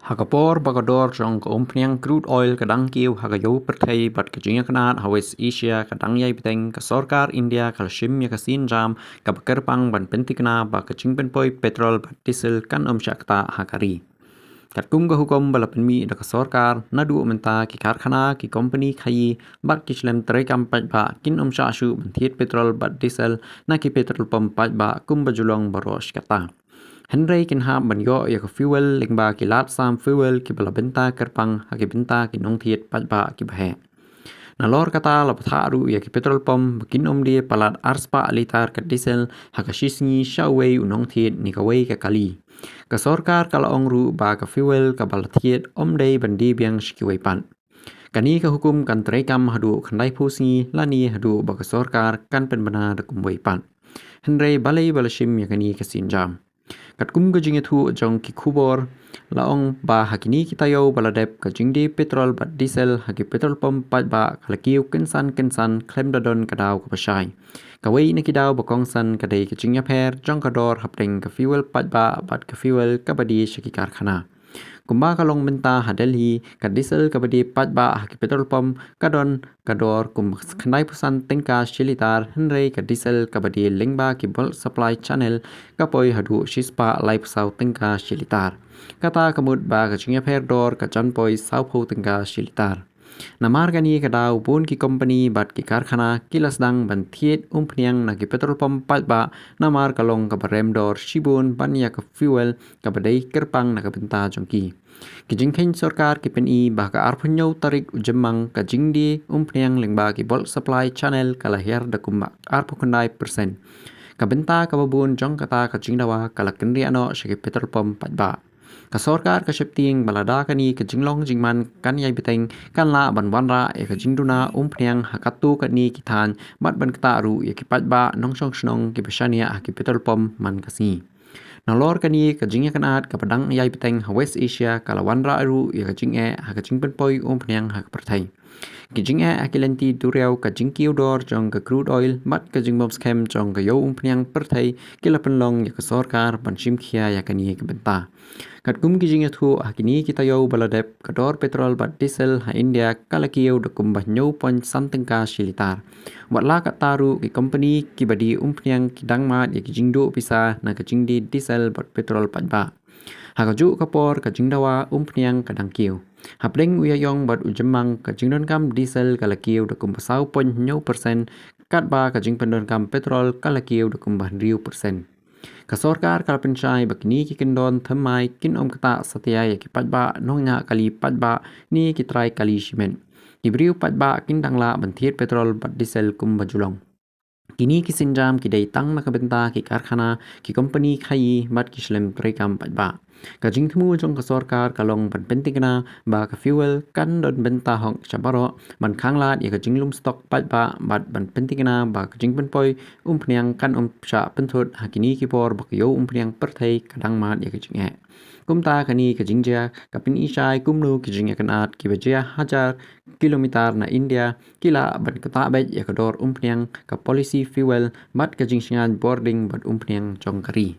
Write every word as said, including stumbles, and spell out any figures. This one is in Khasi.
Ha ka por ba ka dor jong ka umphniang crude oil ka dang kiew ha ka ïew pyrthei bad ka jingïakynad ha West Asia ka dang ïai bteng, ka sorkar India ka la shim ïa ka sienjam kaba kyrpang ban pynthikna ba ka jingpynpoi petrol bad diesel kan ym shah ktah ha ka ri. Katkum ka hukum ba la pynmih da ka sorkar, naduh mynta ki karkhana, ki kompani khaïi bad ki shlem treikam paidbah kin ym shah shuh ban thied petrol bad diesel na ki petrol pump paidbah kumba ju long baroh shi katta. Hynrei kin hap ban ïoh ïa ka fuel lyngba ki lad sam fuel kiba la bynta kyrpang ha ki bynta ki nongthied paidbah kiba heh. Nalor kata, la bthah ruh ïa ki petrol pump ba kin ym die palat arspah litar ka diesel ha ka shi sngi sha uwei u nongthied ne kawei ka kali. Ka sorkar ka la ong ruh ba ka fuel kaba la thied ym dei ban die biang sha kiwei pat. Kane ka hukum kan treikam haduh khyndaiphew sngi lane haduh ba ka sorkar kan pynbna da kumwei pat. Hynrei balei ba la shim ïa kane ka sienjam? Katkum ka jingïathuh jong ki khubor, la ong ba ha kine ki taïew ba la dep, ka jingdie petrol bad diesel ha ki petrol pump paidbah ka la kiew kynsan kynsan khlem da don ka daw kaba shai. Kawei na ki daw ba kongsan ka dei ka jingïapher jong ka dor hapdeng ka fuel paidbah bad ka fuel kaba die sha ki karkhana. Kumba ka long mynta ha Delhi, ka diesel kaba die paidbah ha ki petrol pump ka don ka dor kum khyndaiphew san tyngka shi litar, hynrei ka diesel kaba die lyngba ki bulk supply channel ka poi haduh shispah laiphew saw tyngka shi litar. Kata ka mut ba ka jingïapher dor ka jan poi sawphew tyngka shi litar. Namar kane ka daw, bun ki kompani bad ki karkhana ki la sdang ban thied umphniang na ki petrol pump paidbah, namar ka long kaba rem dor shibun ban ïa ka fuel kaba dei kyrpang na ka bynta jong ki. Ki jingkheiñ sorkar ki pyni ba ha ka arphew hynñiew tarik u Jymmang, ka jingdie umphniang lyngba ki bulk supply channel ka la hiar da kumba arphew khyndai percent. Ka bynta kaba bun jong kata ka jingdawa ka la kynriah noh sha ki petrol pump paidbah. Ka sorkar ka sheptieng ba lada kane ka jinglong jingman kan ïai bteng, kan lah ban wanrah ïa ka jingduna umphniang ha katto katne ki thaiñ bad ban ktah ruh ïa ki paidbah nongshong shnong kiba shaniah ha ki petrol pump man ka sngi. Nalor kane ka jingïakynad kaba dang ïai bteng ha West Asia ka la wanrah ruh ïa ka jingeh ha ka jingpynpoi umphniang ha ka pyrthei. Ki jingeh ha ki lynti duriaw, ka jingkiew dor jong ka crude oil bad ka jingbymskhem jong ka ïew umphniang pyrthei ki la pynlong ïa ka sorkar ban shim khia ïa kane ka bynta. Katkum ki jingïathuh, ha kine ki taïew ba la dep, ka dor petrol bad diesel ha India ka la kiew da kumba hynñiew point san tyngka shi litar. Watla katta ruh, ki kompani kiba die umphniang ki dang mad ïa ki jingduh pisa na ka jingdie diesel bad petrol paidbah. Ha kajuh ka por, ka jingdawa umphniang ka dang kiew. Hapdeng u Ïaïong bad u Jymmang, ka jingdonkam diesel ka la kiew da kumba saw point hynñiew percent, katba ka jingpyndonkam petrol ka la kiew da kumba hynriew percent. Ka sorkar ka la pynshai ba kine ki kyndon thymmai kin ym ktah satia ïa ki paidbah nongñiah kali paidbah ne ki trai kali shimet. Ki briew paidbah kin dang lah ban thied petrol bad diesel kumba ju long. Kine ki sienjam ki dei tang na ka bynta ki karkhana, ki kompani khaïi bad ki shlem treikam paidbah. Ka jingthmu jong ka sorkar ka long ban pynthikna ba ka fuel kan don bynta hok sha baroh, ban khanglad ïa ka jinglum stok paidbah bad ban pynthikna ba ka jingpynpoi umphniang kan ym shah pynthut ha kine ki por ba ka ïew umphniang pyrthei ka dang mad ïa ka jingeh. Kumta kane ka jingjia ka pyni shai kumno ki jingïakynad kiba jia hajar kilometer na India ki lah ban ktah beit ïa ka dor umphniang, ka policy fuel bad ka jingshngaiñ bording bad umphniang jong ka ri.